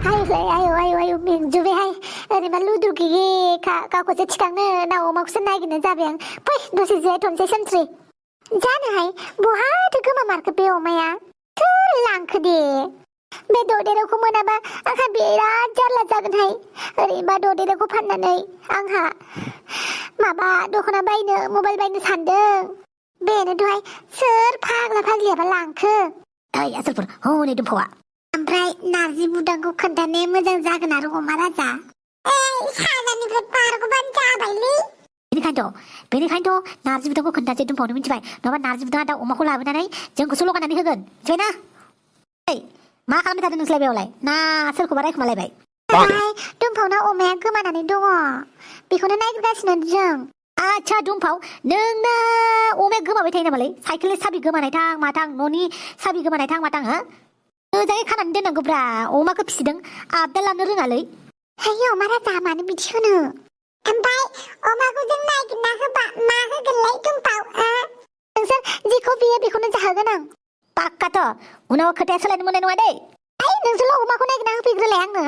आयु मेंजुबायहाय ओरैबा लुदु गेगे गावखौसो थिखांनो ना अमाखौसो नागिरनो जाबाय आं फै दसे जिरायथ'नोसै सानस्रि जानोहाय बहाथो गोमामारखो बे अमाया सोर लांखो दे बे ददेरेखौ मोनाबा आंहा बिराद जारला जागोनहाय ओरैबा ददेरेखौ फाननानै आंहा माबा दख'ना बायनो मबाइल बायनो सानदों बेनोथ'हाय सोर फाग्ला फाग्लियाबा लांखो ओइ आसोलफोर हनै दुमफावा ओमफ्राय नारजि बुदांखौ खोन्थानाया मोजां जागोन आरो अमा राजा साजानिफ्राय बारग'बानो जाबायलै बेनिखायनोथ' नारजि बुदांखौ खोन्थासै दुमफावनो मिथिबाय नङाबा नारजि बुदाङा दा अमाखौ लाबोनानै जोंखौसो लगायनानै होगोन मिथिबायना मा खालामबाय थादों नोंसोरलाय बेयावलाय ना सोरखौबा रायखुमालायबाय दुमफावना अमाया गोमानानै दङ बेखौनो नागिरगासिनो जों आच्छा दुमफाव नोंना अमाया गोमाबाय थायो नामालै साइकेलनि साबि गोमानाय थां माथां न'नि साबि गोमानाय थां माथां हो मोजाङै खानानै दोननांगौब्रा अमाखौ फिसिदों आबदा लानो रोङालै हेय अमा राजा मानो बिदि होनो ओमफ्राय अमाखौ जों नागिरना होबा मा होगोनलाय दुमफाव नोंसोर जेखौ बियो बेखौनो जाहोगोन आं पाक्काथ' उनाव खोथाया सोलायनो मोननाय नङा दै नोंसोरल' अमाखौ नागिरना होफैग्रोलाय आंनो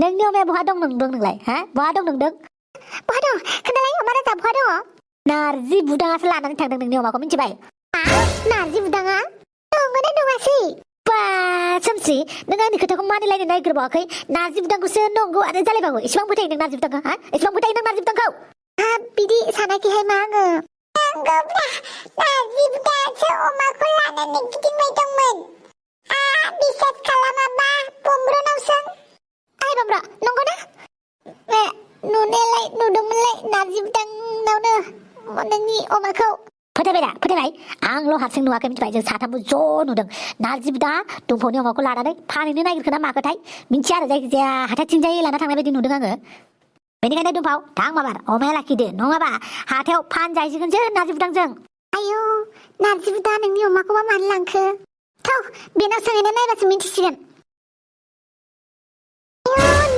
नोंनि अमाया बहा दं नोंदों नोंलाय बहा दं नोंदों बहा दं खोन्थालाय अमा राजा बहा दङ नारजि बुदाङासो लानानै थांदों नोंनि अमाखौ मिथिबाय नारजि बुदाङा नंगौना नङासै बा सोमस्रि नों आंनि खोथाखौ मानिलायनो नागिरबावाखै नारजि बुदांखौसो नंगौ आरो जालायबावो एसेबां फोथायो नों नारजि बुदांखौ एसेबां फोथायो नों नारजि बुदांखौ बिदि सानाखैहाय मा आङो नंगौब्रा नारजि बुदाङासो अमाखौ लानानै गिदिंबाय दंमोन बिसास खालामाबा बम्ब्रनाव सों आइ बम्ब्र नंगौना नुनायालाय नुदोंमोनलाय नारजि बुदांनावनो नोंनि अमाखौ फोथायबाय आंल' हारसिं नुवाखै मिथिबाय जों साथामबो ज' नुदों नारजि बुदाङा दुमफावनि अमाखौ लानानै फानहैनो नागिरखोना माखोथाय मिन्थिया आरो जायखिजाया हाथायथिंजाय लाना थांनाय बायदि नुदों आङो बेनिखायनो दुमफाव थां माबार अमाया लाखिदो नङाबा हाथायाव फानजाहैसिगोनसो नारजि बुदांजों आयौ नारजि बुदाङा नोंनि अमाखौबा मानो लांखो थौ बेनाव सोंहैना नायबासो मिन्थिसिगोन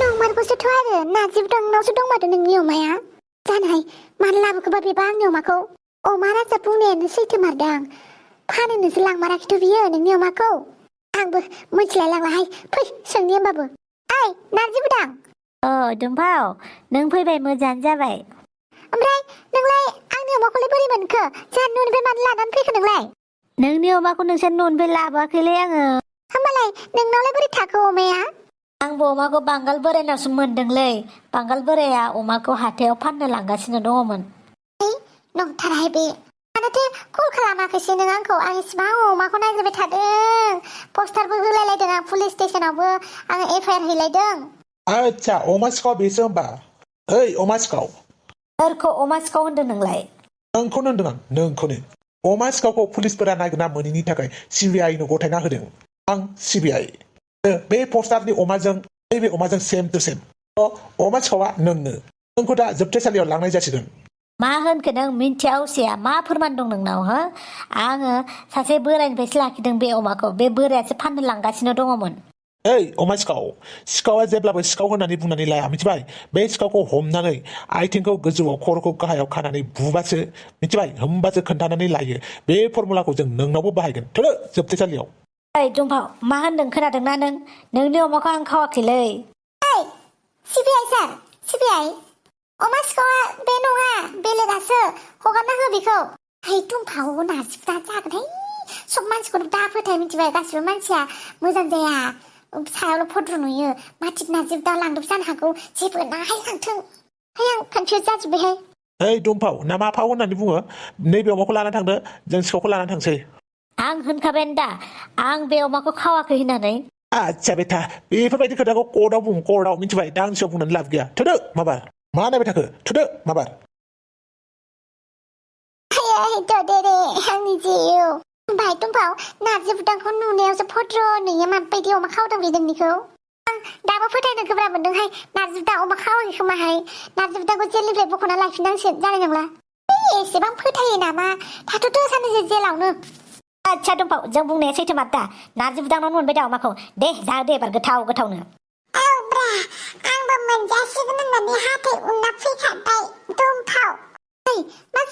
नंमारगौसोथ' आरो नारजि बुदांनावसो दंमारो नोंनि अमाया जानोहाय मानो लाबोखोबा बेबा आंनि अमाखौ अमा राजा बुंनायानो सैथो मारदां फाननोसो लांमाराखैथ' बियो नोंनि अमाखौ आंबो मिथिलाय लांलाहाय फै सोंनि होमबाबो ओइ नारजि बुदां दुमफाव नों फैबाय मोजाङानो जाबाय ओमफ्राय नोंलाय आंनि अमाखौलाय बोरै मोनखो जोंहा न'निफ्राय मानो लानानै फैखो नोंलाय नोंनि अमाखौ नोंसोर न'निफ्राय लाबोआखैलै आङो होमबालाय नोंनावलाय बोरै थाखो अमाया आंबो अमाखौ बांगाल बोरायनावसो मोनदोंलै बांगाल बोराया अमाखौ हाथायाव फाननो लांगासिनो दङमोन नंथाराहाय बे मानोथो कल खालामाखैसै नों आंखौ आं इसिबां अमाखौ नागिरबाय थादों पस्टारबो होलायलायदों आं पुलिस स्टेसनावबो आङो एफआइआर हैलायदों आच्छा अमा सिखाव बेसो होमबा ओइ अमा सिखाव सोरखौ अमा सिखाव होनदों नोंलाय नोंखौनो होनदों आं नोंखौनो अमा सिखावखौ पुलिसफोरा नागिरना मोनैनि थाखाय सिबिआइनो गथायना होदों आं सिबिआइ बे पस्टारनि अमाजों नैबे अमाजों सेम टु सेम अमा सिखावा नोंखौ दा जोबथेसालियाव लांनाय जासिगोन मा होनखो नों मिन्थिया उसिया मा फोरमान दं नोंनाव हो आङो सासे बोरायनिफ्रायसो लाखिदों बे अमाखौ बे बोरायासो फाननो लांगासिनो दङमोन ओइ अमा सिखावा जेब्लाबो सिखाव होननानै बुंनानै लाया मिथिबाय बे सिखावखौ हमनानै आथिंखौ गोजौआव खर'खौ गाहायाव खानानै बुबासो मिथिबाय होमबासो खोन्थानानै लायो बे फर्मुलाखौ जों नोंनावबो बाहायगोन थोदो जोबथेसालियाव ओइ दुमफाव मा होनदों खोनादोंना नों नोंनि अमाखौ आं खावाखैलै ओइ सिबिआइ सार सिबिआइ अमा सिखावा बे नङा बेलेगासो हगारना हो बेखौ ओइ दुमफाव नारजि बुदाङा जागोनहाय सब मानसिखौनो दा फोथाय मिथिबाय गासिबो मानसिया मोजां जाया सायावल' फद्र नुयो माथिक नारजि बुदाङा लांदों जानो हागौ जेबो नाहाय लांथों हाय आं कनफिउज जाजोब्बायहाय ओइ दुमफाव ना मा फाव होननानै बुङो नैबे अमाखौ लानानै थांदो जों सिखावखौ लानानै थांसै आं होनखाबायानो दा आं बे अमाखौ खावाखै होननानै आच्छा बेथा बेफोरबायदि खोथाखौ कर्टआव बुं कर्टआव मिथिबाय दा आं सिगाङाव बुंनानै लाब गैया थोदो माबार मा नायबाय थाखो थोदो माबार आंनि जिउ ओमफ्राय दुमफाव नारजि बुदांखौ नुनायावसो फद्र नुयो माबायदि अमा खावदों बे नोंनिखौ आं दाबो फोथायनो गोब्राब मोनदोंहाय नारजि बुदां अमा खावाखै खोमाहाय नारजि बुदांखौ जेलनिफ्राय बख'ना लायफिननांसिगोन जानाय नंला एसेबां फोथायो नामा थाथ'थ' साननैसो जेलावनो आच्छा दुमफाव जों बुंनाया सैथो मार दा नारजि बुदांनावनो मोनबाय दा अमाखौ दे जादो एबार गोथावनो औब्रा आंबो मोनजासिगोन होननानै हाथाय उनना फैखाबाय दुमफाव मा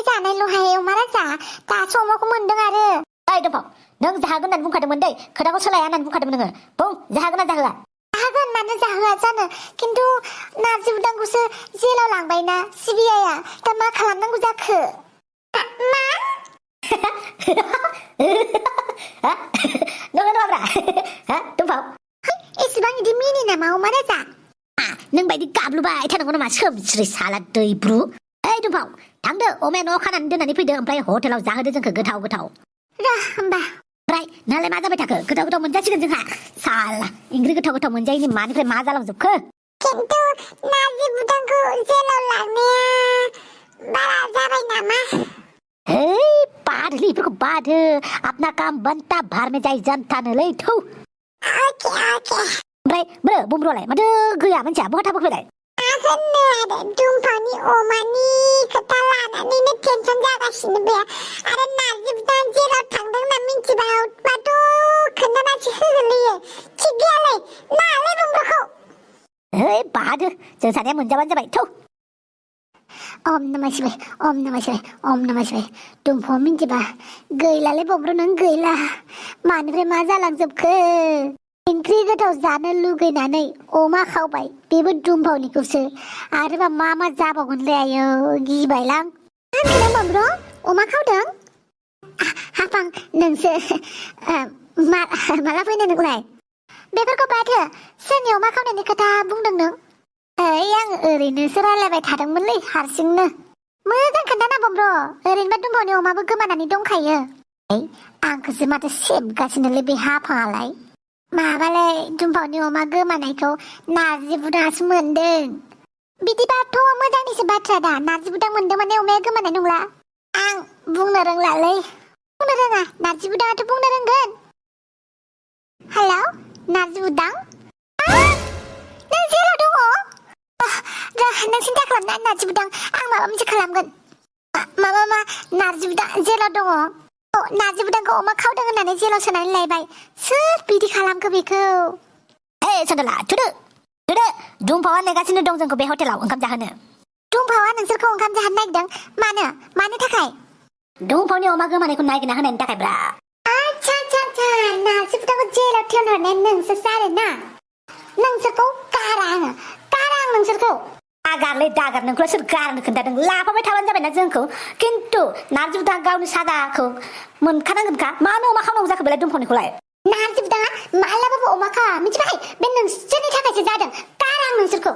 जानायल'हाय अमा राजा दासो अमाखौ मोनदों आरो ओइ दुमफाव नों जाहोगोन होननानै बुंखादोंमोन दै खोथाखौ सोलाया होननानै बुंखादोंमोन नोङो बुं जाहोगोन ना जाहोआ जाहोगोन मानो जाहोआ जानो खिन्थु नार्जि बुदांखौसो जेलाव लांबायना सिबिआइआ दा मा खालामनांगौ जाखो मा नंगौ नङाब्रा दुमफाव एसेबां इदि मिनि नामा अमा राजा नों बायदि गाबलुबाय थानांगौ नामा सोमस्रि साला दैब्रु ओइ दुमफाव थांदो अमाया न'आव खानानै दोननानै फैदो ओमफ्राय हटेलाव जाहोदो जोंखौ गोथाव गोथाव र होमबा ओमफ्राय नालाय मा जाबाय थाखो गोथाव गोथाव मोनजासिगोन जोंहा साला ओंख्रि गोथाव गोथाव मोनजायैनि मानिफ्राय मा जालांजोबखो खिन्थु नार्जि बुदांखौ जेलाव लांनाया बारा जाबाय नामा hey बादलै इफोरखौ बादो अपना काम बनता भार में जाय जानथानोलै थौ अके ओमफ्राय ब्रो बुमब्रलाय माथो गैया मानसिया बहा थाबोखैलाय आगोननो आरो दुमफावनि अमानि खोथा लानानैनो टेनसन जागासिनो बे आरो नार्जि बुदां जेराव थांदों होनना मिन्थिबा माथ' खोन्थानासो होगोलैयो थिग गैयालै नालाय बुमब्रखौ hey बादो जों सानैया मोनजाबानो जाबाय थौ ओम नमः शिवाय ओम नमः शिवाय ओम नमः शिवाय दुमफाव मिन्थिबा गैलालै बब्र नों गैला मानिफ्राय मा जालांजोबखो ओंख्रि गोथाव जानो लुगैनानै अमा खावबाय बेबो दुमफावनिखौसो आरोबा मा जाबावगोनलै आयौ गिबायलां मा बब्र अमा खावदों हाफां नोंसो माला फैनो नोंलाय बेफोरखौ बादो सोरनि अमा खावनायनि खोथा बुंदों नों ओइ आं ओरैनोसो रायलायबाय थादोंमोनलै हारसिंनो मोजां खोन्थाना बब्र ओरैनोबा दुमफावनि अमाबो गोमानानै दंखायो आंखौसो माथो सेबगासिनोलै बे हाफाङालाय माबालै दुमफावनि अमा गोमानायखौ नार्जि बुदाङासो मोनदों बिदिबाथ' मोजांनिसो बाथ्रा दा नार्जि बुदां मोनदों माने अमाया गोमानाय नंला आं बुंनो रोंलालै बुंनो रोङा नार्जि बुदाङाथ' बुंनो रोंगोन हेलौ नार्जि बुदां नों जेराव दङ नों सिन्था खालामना नार्जि बुदां आं माबा मोनसे खालामगोन मा नार्जि बुदां जेलाव दङ नार्जि बुदांखौ अमा खावदों होननानै जेलाव सोनानै लायबाय सोर बिदि खालामखो बेखौ सन्दला थुदो दुमफावा नेगासिनो दं जोंखौ बे हटेलाव ओंखाम जाहोनो दुमफावा नोंसोरखौ ओंखाम जाहोनो नागिरदों मानो थाखाय दुमफावनि अमा गोमानायखौ नागिरना होनायनि थाखाय ब्रा आच्छा नार्जि बुदांखौ जेलाव थिनहरनाया नोंसोरसो आरोना नोंसोरखौ गारा आं नोंसोरखौ दागार नोंखौलाय सोर गारनो खोन्थादों लाफाबाय थाबानो जाबायना जोंखौ खिन्थु नार्जि बुदाङा गावनि सादाखौ मोनखानांगोनखा मानो अमा खावनांगौ जाखो बेलाय दुमफावनिखौलाय नार्जि बुदाङा मालाबाबो अमा खावा मिथिबाय बे नोंसोरनि थाखायसो जादों गारा आं नोंसोरखौ